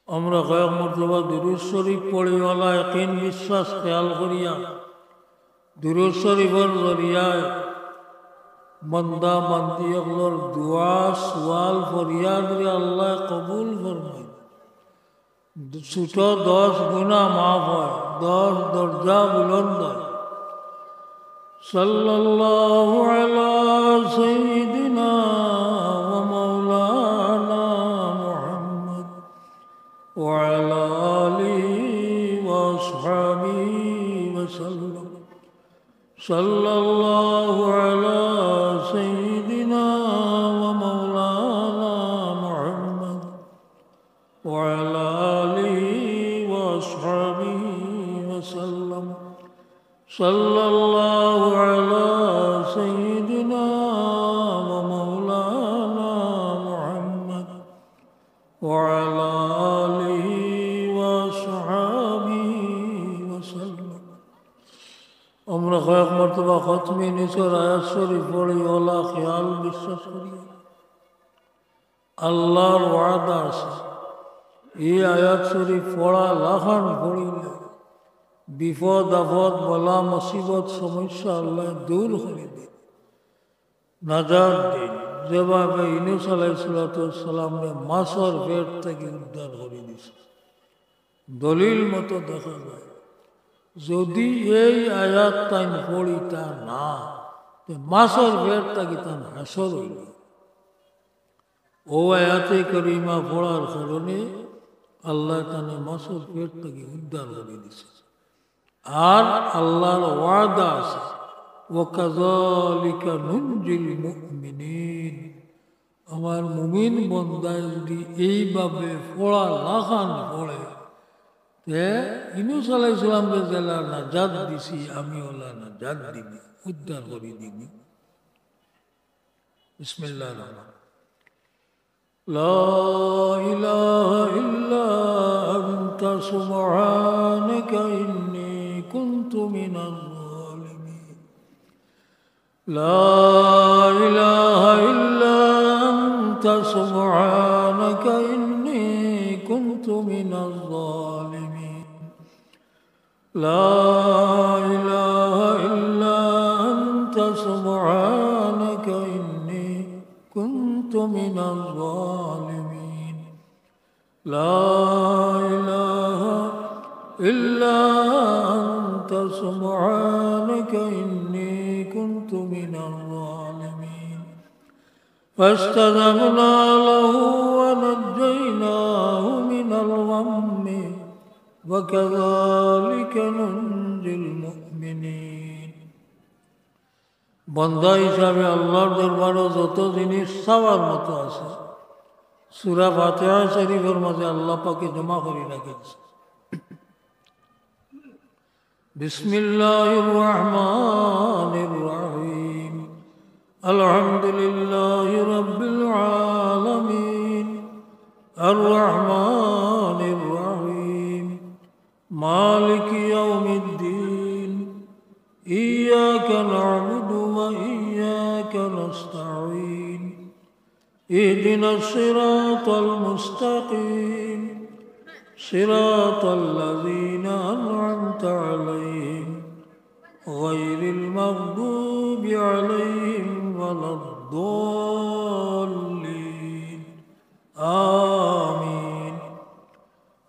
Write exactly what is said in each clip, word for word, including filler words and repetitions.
আমরা কয়েক মর্তবা দুরূদ শরীফ পড়িওয়ালা, একিন বিশ্বাস খেয়াল করিয়া দুরূদ শরীফর জরিয়ায় বান্দা বান্দি অকলর দোয়া, সুয়াল, ফরিয়াদরে আল্লায় কবুল ফরমাইন। ছোট দশ গুনা মাফ হয়, দশ দরজা বুলন্দ হয়। صلى الله على سيدنا ومولانا محمد وعلى آله وأصحابه وسلم. صلى الله على سيدنا ومولانا محمد وعلى آله وأصحابه وسلم. صلى الله على سيدنا ومولانا محمد وعلى آله وأصحابه وسلم. আমরা কয়েক মর্তবা খতমে ইউনূসর আয়াত শরীফ পড়িওয়ালা, খেয়াল বিশ্বাস করি। আল্লাহর ওয়াদা আছে, এই আয়াত শরীফ পড়া লাখান পড়িলে বিপদ আপদ, বালা মুসিবত, সমস্যা আল্লায় দূর করি দেইন, নাজাত দেইন। যেভাবে ইউনূস আলাইহিস সালাতু ওয়াস সালামরে মাছর পেট থাকি উদ্ধার করি দিছে, দলিল মতো দেখা যায়, যদি এই আয়াত তাইন পড়িতা না, তে মাছর পেট থাকি তান হাশর অইল। অউ আয়াতে করিমা পড়ার কারণে আল্লায় তানে মাছর পেট থাকি উদ্ধার করি দিছে। আর আল্লাহর ওয়াদা আছে, "ওয়াকাযালিকা নুনজিল মুমিনিন।" আমার মুমিন বন্দায় যদি এইভাবে পড়া লাখান পড়ে, তে ইউনূস আলাইহিস সালামরে যেলা নাজাত দিছি, আমি অউলা নাজাত দিমু, উদ্ধার করি দিমু। بسم الله الرحمن الرحيم. لا إله إلا أنت سبحانك إني كنت من الظالمين. لا إله إلا أنت سبحانك إني كنت من الظالمين. لا إله إلا أنت سبحانك إني كنت من الظالمين. لا إله إلا أنت سبحانك إني كنت من الظالمين. فاستجبنا له ونجيناه من الغم وكذلك ننجي المؤمنين. বন্দা হিসাবে আল্লাহর দরবারো যত জিনিস চাওয়ার মতো আছে, সূরা ফাতিহা শরীফর মাঝে আল্লাহ পাকে জমা করি রাখি দিছে। بسم الله الرحمن الرحيم. الحمد لله رب العالمين. الرحمن الرحيم. مالك يوم الدين. إياك نعبد وإياك نستعين. اهدنا الصراط المستقيم. صراط الذين أنعمت عليهم غير المغضوب عليهم ولا الضالين. آمين.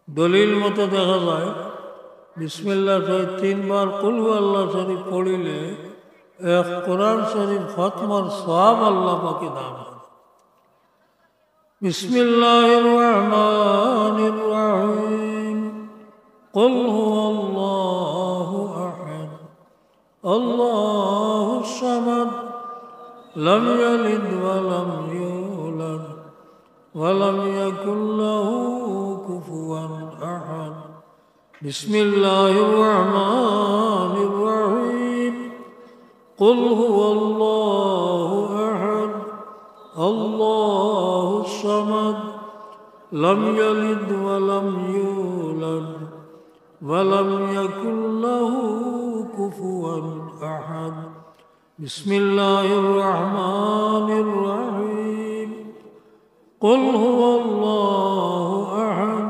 দলিল মতো দেখা যায়, বিসমিল্লাহ সহিত তিনবার কুল হু আল্লাহ শরীফ পড়িলে এক কোরআন শরীফ খতমর সওয়াব আল্লাহ পাকে দান করে। بسم الله الرحمن الرحيم. قل هو الله أحد. الله الصمد. لم يلد ولم يولد. ولم يكن له كفوا أحد. بسم الله الرحمن الرحيم. قل هو الله أحد. الله الصمد. لم يلد ولم يولد. ولم يكن له كفوا أحد. بسم الله الرحمن الرحيم. قل هو الله أحد.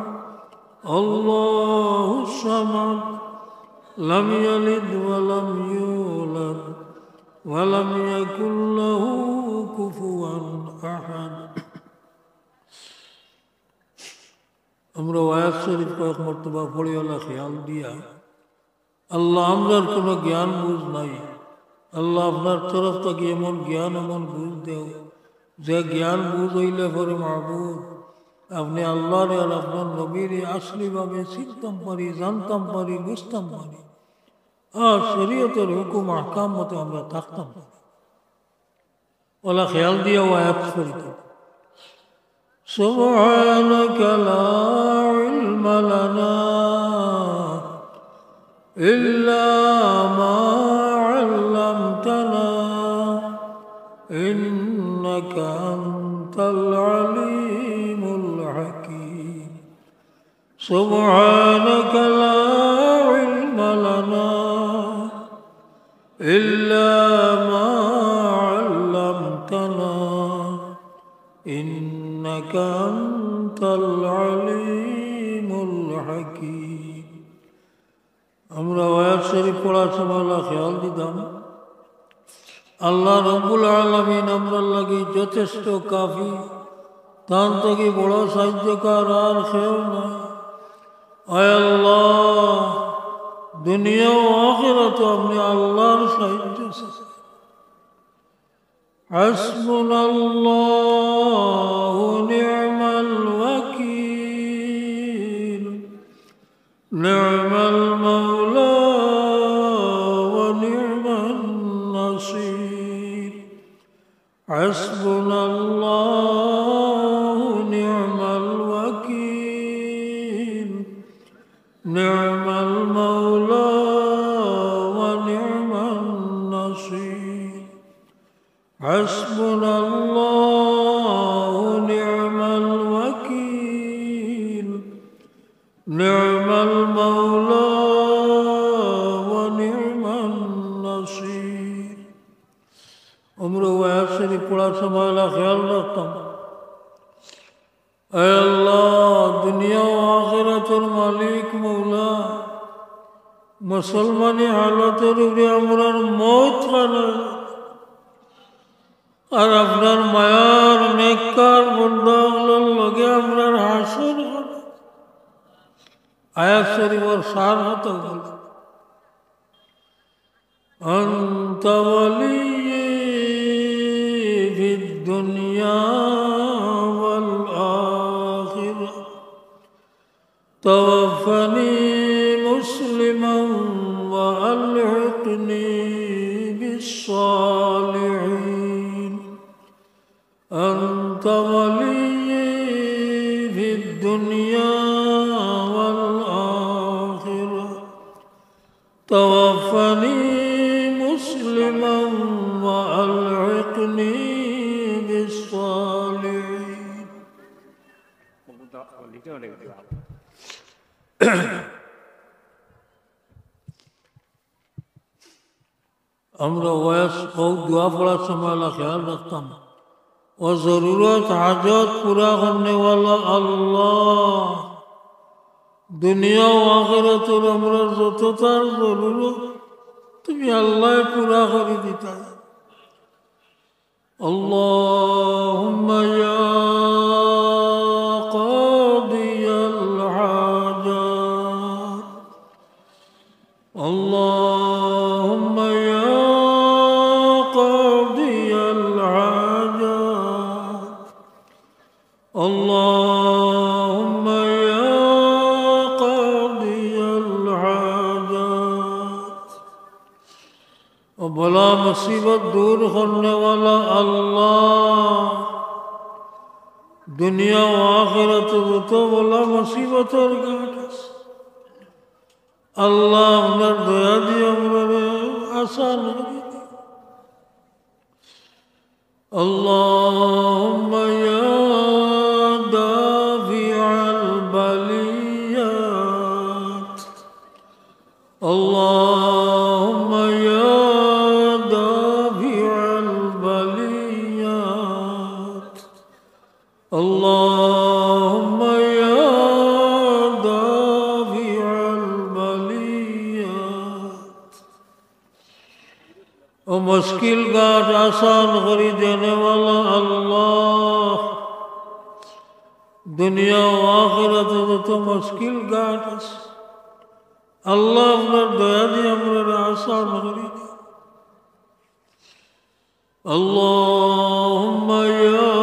لم يلد ولم يولد ولم يكن له كفوا أحد. আমরা আয়াত শরীফ কয়েক মর্তবা পড়ি, অলা খেয়াল দিয়া। আল্লাহ, আমরার কোনো জ্ঞান বুঝ নাই। আল্লাহ, আপনার তরফ থাকি এমন জ্ঞান, এমন বুঝ দেও, যে জ্ঞান বুঝ অইলে পরে মাবুদ, আপনে আল্লাহরে আর আপনার নবীরে আসলিভাবে চিনতাম পারি, জানতাম পারি, বুঝতাম পারি। আর শরীয়তের হুকুম আহকাম মতো আমরা থাকতাম পারি। অলা খেয়াল দিয়া আয়াত শরীফ। سبحانك لا علم لنا إلا ما علمتنا إنك أنت العليم الحكيم. سبحانك لا علم لنا إلا ما علمتنا إنك أنت العليم الحكيم. আমরা আয়াত শরীফ পড়ার সময় অলা খেয়াল দিতাম, আল্লাহ রব্বুল আলামিন আমরার লাগি যথেষ্ট কাফি, তান থাকি বড় সাহায্যকার আর কেউ নাই। আয় আল্লাহ, দুনিয়া ও আখিরাত আপনে আল্লাহর সাহায্য চাই। حسبنا الله ونعم الوكيل، نعم المولى ونعم النصير. حسبنا الله ونعم الوكيل، نعم المولى ونعم النصير. حسبنا الله ونعم الوكيل، نعم المولى ونعم النصير. আমরা আয়াত শরীফ পড়ার সময় অলা খেয়াল রাখতাম, আয় আল্লাহ, দুনিয়া ও আখিরাতর মালিক মৌলা, মুসলমানি হালতর উপরে আমরার মউত খান অয়, আর আপনার মায়ার নেককার বন্দা অকলর লগে আমরার হাশর খান অয়। আয়াত শরীফর সার কথা বলে, أنت ولي في الدنيا والآخرة، توفني مسلما وألحقني بالصالحين. أنت ولي في الدنيا والآخرة، توفني مسلما وألحقني بالصالحين. আমরা ওয়াস ও দোয়া পড়ার সময় অলা খেয়াল রাখতাম, ও জরুরত হাজত পুরা করনেওয়ালা আল্লাহ, দুনিয়া ও আখিরাতর আমরার যততার জরুরত তুমি আল্লাহ পুরা করি দিতায়। اللهم يا قاضي الحاجات، اللهم يا قاضي الحاجات، اللهم يا قاضي الحاجات। ও বালা মুসিবত দূর করনেওয়ালা আল্লাহ, দুনিয়া ও আখিরাত যত বালা মুসিবতর ঘাট আছে, আল্লাহ আপনার দয়া দিয়া আমরারে আসান করি দিন। اللهم يا دافع البليات، اللهم يا دافع البليات، اللهم يا دافع البليات. মুশকিল ঘাট আসান করি দেনেওয়ালা আল্লাহ, দুনিয়া ও আখিরাতো যত মুশকিল ঘাট আছে, আল্লাহ আপনার দয়া দিয়া আমরারে আসান করি দেন। اللهم يا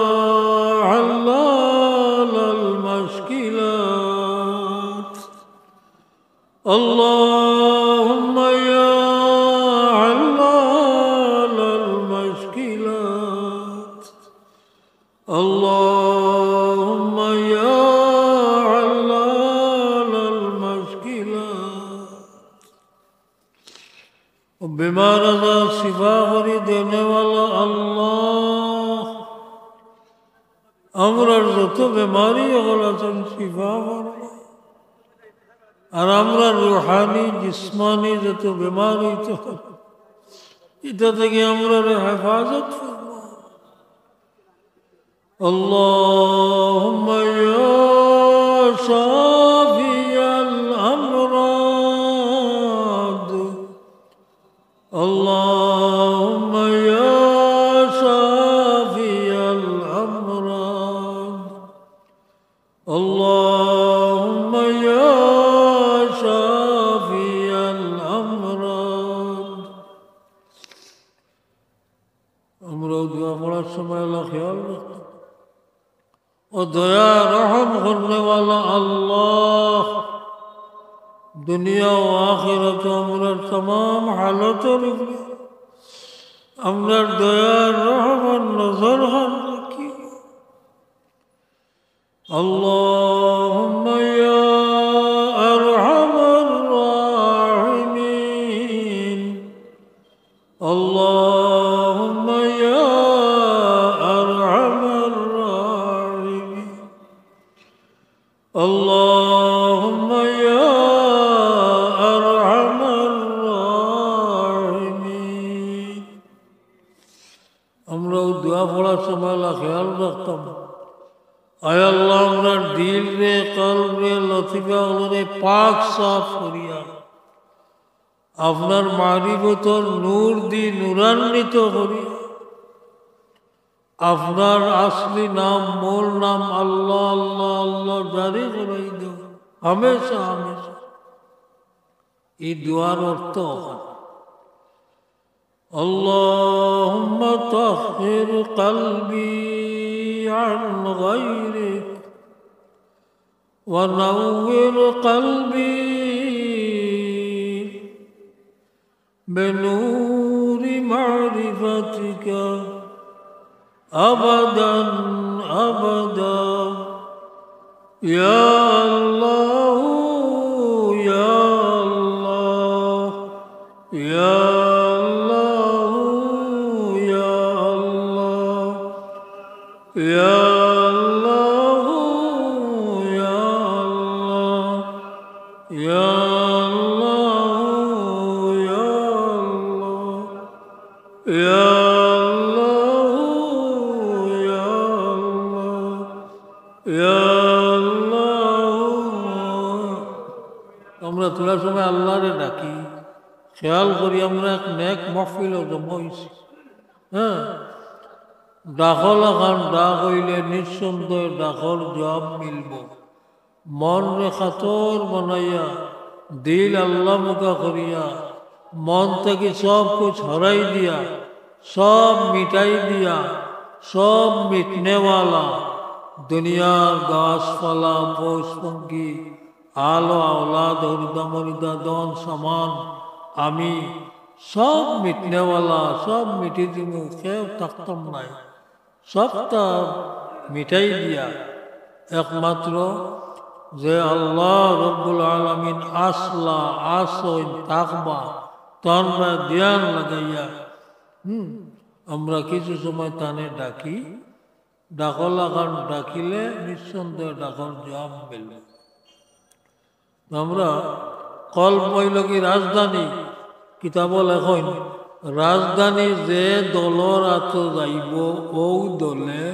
علال المشكلات، اللهم يا علال المشكلات، اللهم يا علال المشكلات। ও বেমার আজার শিফা করি দেনেওয়ালা আল্লাহ, আমরার যত বেমারি অকল আছইন শিফা করবা। আর আমরার রুহানি, জিসমানি যত বেমার অইতো, ইতা থাকি আমরারে হেফাজত করবা। اللهم يا شافي الأمراض، اللهم يا شافي الأمراض، اللهم يا شافي الأمراض। আমরাও দোয়া পড়ার সময় আল্লাহ খেয়াল রাখতাম। ও দয়া রহম করনেওয়ালা আল্লাহ, দুনিয়া ও আখিরাতো আমরার তামাম হালতর উপরে আমরার দয়া রহমর নজর খান রাখিও। اللهم يا أرحم الراحمين، اللهم يا أرحم الراحمين، اللهم يا أرحم الراحمين। আমরাও দোয়া পড়ার সময় আল্লাহ খেয়াল রাখতাম। আয় আল্লাহ, আমরার দিলরে, কলবরে, লতিফা অকলরে পাক সাফ করিয়া আপনার মারিফতর নূর দি নূরান্বিত করিয়া আপনার আসলি নাম, মূল নাম আল্লাহ, আল্লাহ, আল্লাহ জারি করাই দেও হামেশা, হামেশা। এই দোয়ার অর্থ অখান। اللهم طهر قلبي عن غيرك، ونور قلبي بنور معرفتك أبدا أبدا. يا الله، يا الله، يا الله، يا الله، يا الله، يا الله. يا الله، يا الله، يا الله، يا الله، يا الله। আমরা থুড়া সময় আল্লাহরে ডাকি, খেয়াল করি আমরা এক নেক মাহফিলো জমা অইছি। হ্যাঁ, ডাকর লাখান ডাক অইলে নিঃসন্দেহে ডাকর জবাব মিলবো। মনরে খাতর বানাইয়া, দিল আল্লাহ মুখা করিয়া, মন থাকি সব কুছ হরাই দিয়া, সব মিটাই দিয়া, সব মিটনেওয়ালা, দুনিয়ার গাছপালা, পশু পঙ্খী, আলো আওলাদ, হরিদা মরিদা, ধন সামান, আমি, সব মিটনেওয়ালা, সব মিটি দিমু, কেউ থাকতাম নায়। সবটা মিটাই দিয়া একমাত্র যে আল্লাহ রব্বুল আলামিন আসলা, আসইন, থাকবা, তনরা ধ্যান লাগাইয়া, হুম, আমরা কিছু সময় তানে ডাকি, ডাকর লাখান ডাকিলে নিঃসন্দেহে ডাকর জবাব মিলবে। আমরা কলব অইল কি রাজধানী, কিতাবো লেখইন, রাজধানী যে দলর আতো যাইবো, অউ দলে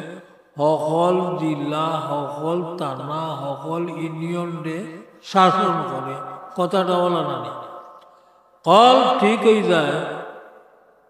হকল জিলা, হকল থানা, হকল ইউনিয়নরে শাসন করে। কথাটা অলা নানি? কলব ঠিক অইযায়,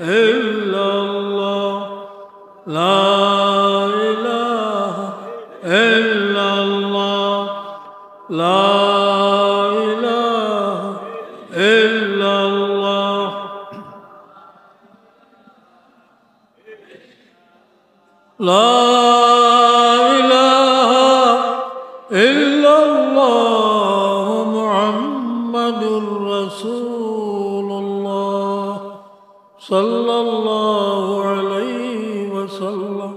إلا الله، لا إله إلا الله، لا إله إلا الله. لا إله إلا الله محمد رسول الله صلى الله عليه وسلم.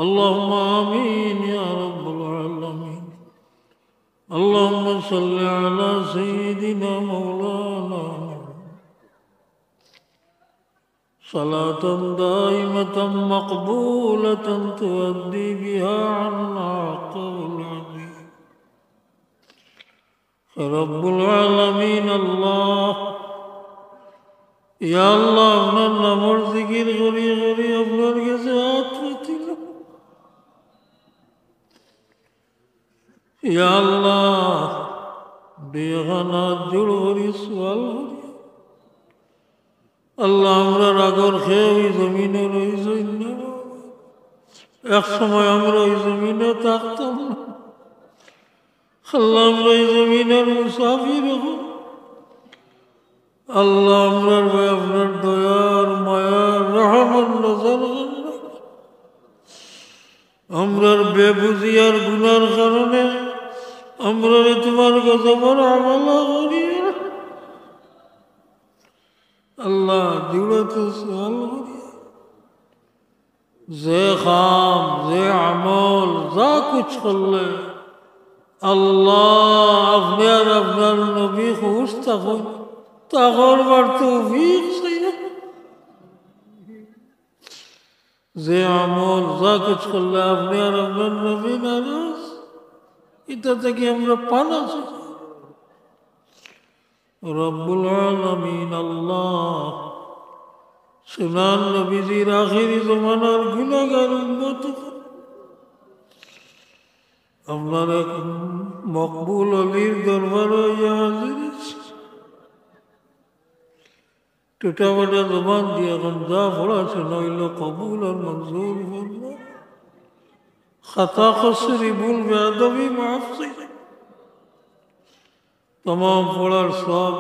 اللهم آمين يا رب العالمين. اللهم صل على سيدنا مولانا محمد. صلاة دائمة مقبولة تؤدي بها عنا حقه العظيم. رب العالمين الله, ইয়া আল্লাহ, আপনার নামর জিকির করি করি আপনার গেছে আত পাতিলাম। ইয়া আল্লাহ, দুইখান আত জোড় করি সওয়াল করি। আল্লাহ, আমরার আগর কেউ ই জমিনো রইছইন না। এক সময় আমরা ই জমিনো থাকতাম না। আল্লাহ, আমরা ই জমিনর মুসাফির অখন। আল্লাহ, আমরার বায় আপনার দয়ার, মায়ার, রহমর নজর করইন। আমরার বেবুঝি আর গুনার কারণে আমরারে তুমার গজবর হাওলা করিও না। আল্লাহ, জোড় আতে সওয়াল করি, যে কাম, যে আমল, যা কুছ করলে আল্লাহ, আপনে আর আপনার নবী খুশ থাকইন, তা করবার তৌফিক চাইও। যে আমল, যা কুছ করলে আপনে আর আপনার নবী নারাজ, ইটা থাকি আমরা পানা চাই। রব্বুল আলামিন আল্লাহ, সোনার নবীজির আখেরি জমানার গুনাহগার উম্মত, আপনার এক মকবুল অলির দরবারো আইয়া হাজির অইছি। টুটা ফাটা জবান দিয়া অখন যা পড়া হুনা অইলো কবুল আর মঞ্জুর ফরমাও। খাতা কসুরি ভুল বেয়াদবি মাফ চাই। তমাম পড়ার সওয়াব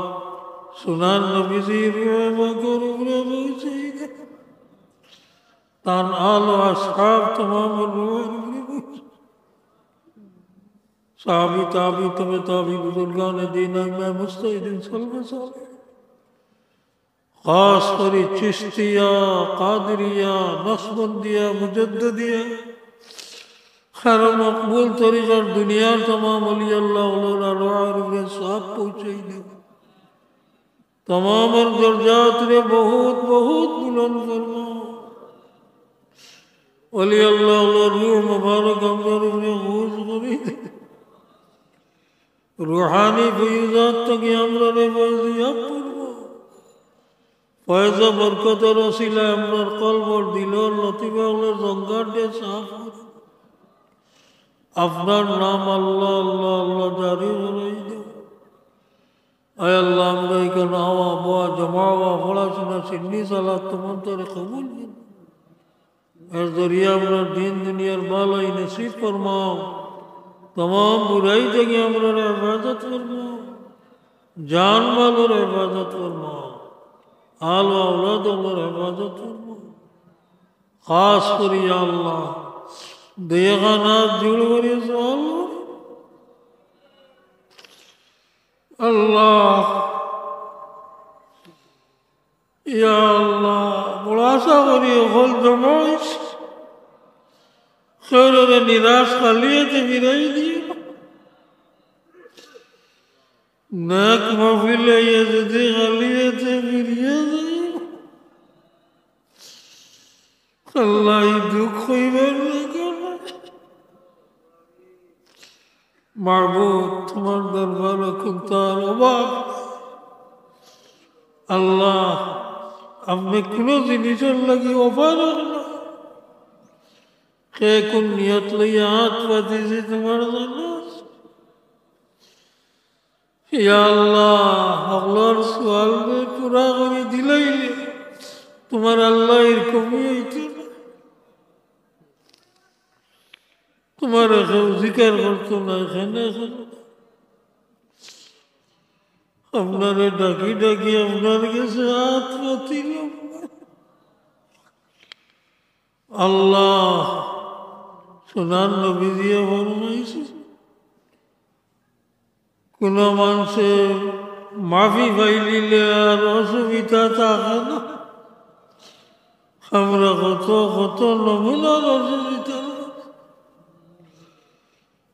সোনার নবীজির রুহে পাকর উপরে পৌঁছাই দেও। তান আল ও আসহাব তমাম রুহের উপরে পৌঁছাই। সাহাবী, তাবী, তবে তাবী, বুজুর্গানে দিন, আইম্মায়ে মুজতাহিদিন, সালফে সালেহ, খাস করি চিশতিয়া, কাদরিয়া, নকশবন্দিয়া, মুজাদ্দিদিয়া, খারা মকবুল তরিকার দুনিয়ার তমাম অলি আল্লাহ অকলর রুহের উপরে সওয়াব পৌঁছাই দেও। তমামর দরজাতরে বহুত বহুত বুলন্দ ফরমাও। অলি আল্লাহ অকলর রুহ মোবারক আমরার উপরে খুশ করি দেও। রুহানি ফয়ুজাত থাকি আমরারে ফয়জিয়াব ফরমাও। ফয়জ ও বরকতর উসিলায় আমরার কলবর দিলর লতিফা অকলর জঙ্গার দিয়া সাফ করো। আপনার নাম আল্লাহ, আল্লাহ, আল্লাহ জারি করাই দেও। আয় আল্লাহ, আমরা ইখান আওয়া, বওয়া, জমা অওয়া, পড়াশুনা, সিন্নি সালাত তমামতারে কবুল করো। এর জরিয়া আমরার দিন দুনিয়ার ভালাই নসিব ফরমাও। তমাম বুরাই থাকি আমরারে হেফাজত ফরমাও। জান মালর হেফাজত ফরমাও। আল ও আওলাদ অকলর হেফাজত ফরমাও। খাস করি ইয়া আল্লাহ, দুইখান আত জোড় করি সওয়াল করি। আল্লাহ, ইয়া আল্লাহ, বড় আশা করি হকল জমা অইছে। কেউরে নিরাশ খালি আতে ফিরাই দিও না। নেক মাহফিল অইয়া যদি খালি আতে ফিরিয়া যাই, আল্লাহ, ই দুঃখ অইবার না কেনে? মাবুদ, তুমার দরবারো কুন্তার অভাব। আল্লাহ, আপনে কুনু জিনিসর লাগি অপারগ না। কে কুন নিয়ত লইয়া আত পাতিছে তুমার জানা আছে। ইয়া আল্লাহ, হকলর সওয়াল পুরা করি দিলাইলে, তুমার আল্লাহর কমি অইতো না। তুমারে কেউ জিকার করতো না, এখানে এখন আপনারে ডাকি ডাকি আপনার গেছে হাত পাতিল। আল্লাহ, সোনার নবীজিয়ে ফরমাইছে, কুনু মানষে মাফি পাইলিলে আর অসুবিধা থাকে না। আমরা কত কত নমুনার অসুবিধা।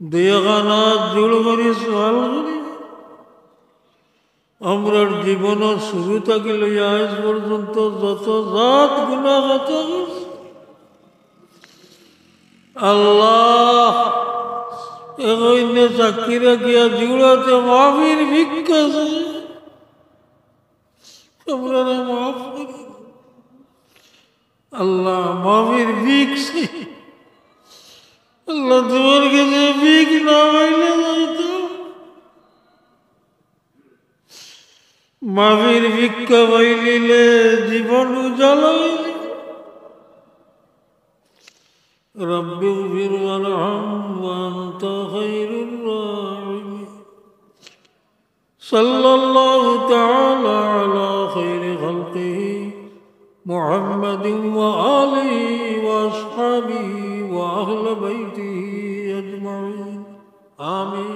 দুইখান আত জোড় করি সওয়াল করি, আমরার জীবনর শুরু থাকি লইয়া আইজ পর্যন্ত যত জাত গুনাহ খাতা করছি, আল্লাহ, এগইনে সাক্ষী রাখিয়া জোড় আতে মাফির ভিক্ষা চাই। আমরারে মাফ করি। আল্লাহ, মাফির ভিক চাই। আল্লাহ, তুমার গেছে ভিক না পাইলে যাইতো। মাফির ভিক্ষা পাইলিলে জীবন উজালা অইল। رب اغفر وارحم وأنت خير الراحمين. صلى الله تعالى على خير خلقه محمد وآله وأصحابه وأهل بيته أجمعين. آمين.